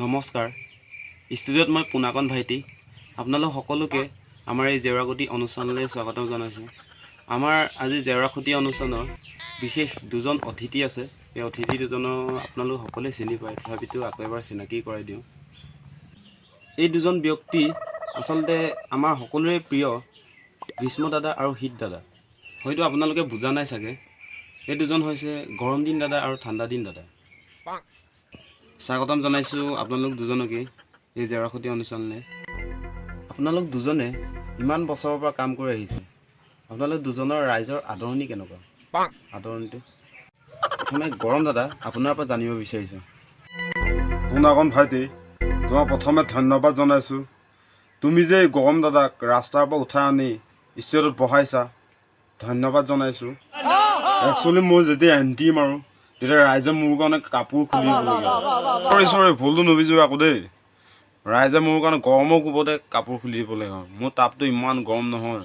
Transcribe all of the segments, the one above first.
নমস্কাৰ, ষ্টুডিঅ'ত মই পোনাকণ ভাইটি। আপোনালোক সকলোকে আমাৰ এই জেওৰাগুটি অনুষ্ঠানলৈ স্বাগতম জনাইছোঁ। আমাৰ আজি জেওৰাখুটি অনুষ্ঠানৰ বিশেষ দুজন অতিথি আছে। এই অতিথি দুজনৰ আপোনালোক সকলোৱে চিনি পায়, তথাপিতো আকৌ এবাৰ চিনাকি কৰাই দিওঁ। এই দুজন ব্যক্তি আচলতে আমাৰ সকলোৰে প্ৰিয় গ্ৰীষ্ম দাদা আৰু শীত দাদা। হয়তো আপোনালোকে বুজা নাই চাগে। এই দুজন হৈছে গৰম দিন দাদা আৰু ঠাণ্ডা দিন দাদা। স্বাগতম জনাইছোঁ আপোনালোক দুজনকে এই জেওৰাখুটি অনুষ্ঠানলৈ। আপোনালোক দুজনে ইমান বছৰৰ পৰা কাম কৰি আহিছে। আপোনালোক দুজনৰ ৰাইজৰ আদৰণি কেনেকুৱা? আদৰণিটো প্ৰথমে গৰম দাদা, আপোনাৰ পৰা জানিব বিচাৰিছোঁ। পোনাকণ ভাইটি, তোমাক প্ৰথমে ধন্যবাদ জনাইছোঁ। তুমি যে এই গৰম দাদাক ৰাস্তাৰ পৰা উঠাই আনি ষ্টেজত বহাইছা, ধন্যবাদ জনাইছোঁ। একচুৱেলি মই যেতিয়া এণ্ট্ৰি মাৰোঁ, তেতিয়া ৰাইজে মোৰ কাৰণে কাপোৰ খুলি দিবলগীয়া। চৰি চৰি, ভুলটো নুবুজিবা আকৌ দেই। ৰাইজে মোৰ কাৰণে গৰমৰ কোবতে কাপোৰ খুলি দিবলগীয়া হয়। মোৰ তাপটো ইমান গৰম নহয়,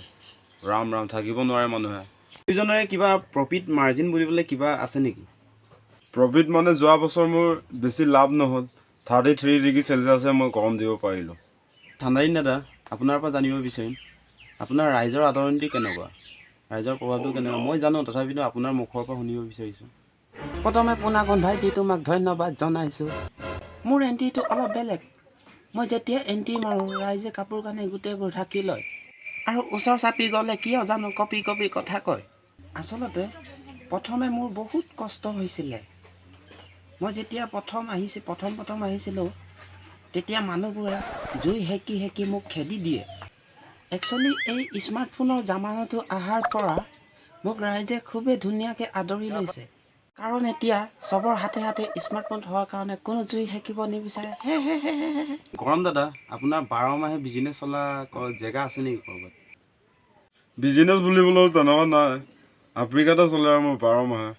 ৰাম ৰাম, থাকিব নোৱাৰে মানুহে। দুজনৰে কিবা প্ৰফিট মাৰ্জিন বুলিবলৈ কিবা আছে নেকি? প্ৰফিট মানে যোৱা বছৰ মোৰ বেছি লাভ নহ'ল। 33 ডিগ্ৰী চেলচিয়াছে মই গৰম দিব পাৰিলোঁ। ঠাণ্ডা দিন দাদা, আপোনাৰ পৰা জানিব বিচাৰিম, আপোনাৰ ৰাইজৰ আদৰণিটো কেনেকুৱা, ৰাইজৰ প্ৰভাৱটো কেনেকুৱা? মই জানো, তথাপিতো আপোনাৰ মুখৰ পৰা শুনিব বিচাৰিছোঁ। প্ৰথমে পোনাকণ ভাইটি, তোমাক ধন্যবাদ জনাইছোঁ। মোৰ এণ্ট্ৰিটো অলপ বেলেগ। মই যেতিয়া এণ্ট্ৰি মাৰোঁ, ৰাইজে কাপোৰ কানি গোটেইবোৰ ঢাকি লয় আৰু ওচৰ চাপি গ'লে কিয় জানো কঁপি কঁপি কথা কয়। আচলতে প্ৰথমে মোৰ বহুত কষ্ট হৈছিলে। মই যেতিয়া প্ৰথম আহিছোঁ, প্ৰথম প্ৰথম আহিছিলোঁ, তেতিয়া মানুহবোৰে জুই সেকি সেকি মোক খেদি দিয়ে। একচুৱেলি এই স্মাৰ্টফোনৰ জামানাটো অহাৰ পৰা মোক ৰাইজে খুবেই ধুনীয়াকৈ আদৰি লৈছে, কাৰণ এতিয়া চবৰ হাতে হাতে স্মাৰ্টফোন হোৱাৰ কাৰণে কোনো জুই সেকিব নিবিচাৰে। হে হে হে হে হে। গৰম দাদা, আপোনাৰ 12 মাহে বিজনেছ চলা জেগা আছে নেকি ক'ৰবাত? বিজনেছ বুলিবলৈ তেনেকুৱা নাই, আফ্ৰিকাতে চলে আৰু মোৰ 12 মাহে।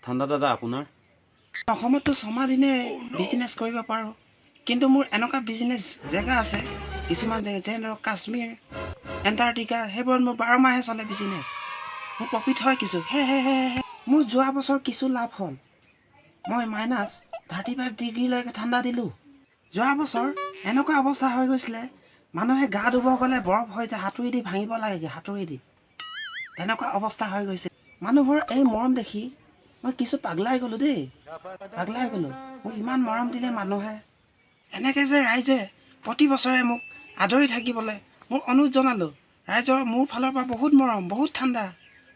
ঠাণ্ডা দাদা, আপোনাৰ? অসমততো ছমাহ দিনে বিজনেছ কৰিব পাৰোঁ, কিন্তু মোৰ এনেকুৱা বিজনেছ জেগা আছে কিছুমান জেগা, যেনে ধৰক কাশ্মীৰ, এণ্টাৰ্কটিকা, সেইবোৰত মোৰ 12 মাহে চলে বিজনেছ। মোৰ প্ৰফিট হয় কিছু। হে হে হে হে। মোৰ যোৱা বছৰ কিছু লাভ হ'ল। মই -35 ডিগ্ৰীলৈকে ঠাণ্ডা দিলোঁ। যোৱা বছৰ এনেকুৱা অৱস্থা হৈ গৈছিলে, মানুহে গা ধুব গ'লে বৰফ হৈ যায়, হাতুৰি দি ভাঙিব লাগেগৈ হাতুৰি দি, তেনেকুৱা অৱস্থা হৈ গৈছে। মানুহৰ এই মৰম দেখি মই কিছু পাগলাই গ'লোঁ দেই, পাগলাই গ'লোঁ। মোক ইমান মৰম দিলে মানুহে। এনেকৈ যে ৰাইজে প্ৰতি বছৰে মোক আদৰি থাকিবলৈ মোৰ অনুৰোধ জনালোঁ। ৰাইজৰ মোৰ ফালৰ পৰা বহুত মৰম, বহুত ঠাণ্ডা।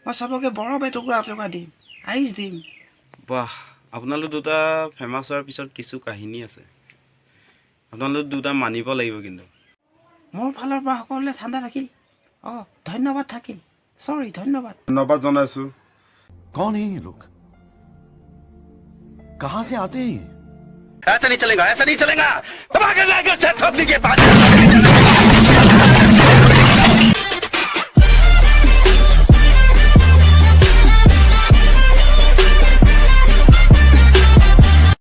মই চবকে বৰফ এটুকুৰা এটুকুৰা দিম, আইচ দিম। বাহ, আপোনালোক দুটা ফেমাছ হোৱাৰ পিছত কিছু কাহিনী আছে। আপোনালোক দুটা মানিব লাগিব কিন্তু। মোৰ ফালৰ পৰা সকলোৱে ঠাণ্ডা থাকিল। অঁ, ধন্যবাদ থাকিল। চৰি, ধন্যবাদ। ধন্যবাদ জনাইছোঁ। कौन है ये लोग? कहां से आते हैं ये? ऐसा नहीं चलेगा, ऐसा नहीं चलेगा। दबा के लाकर ठोक दीजिए।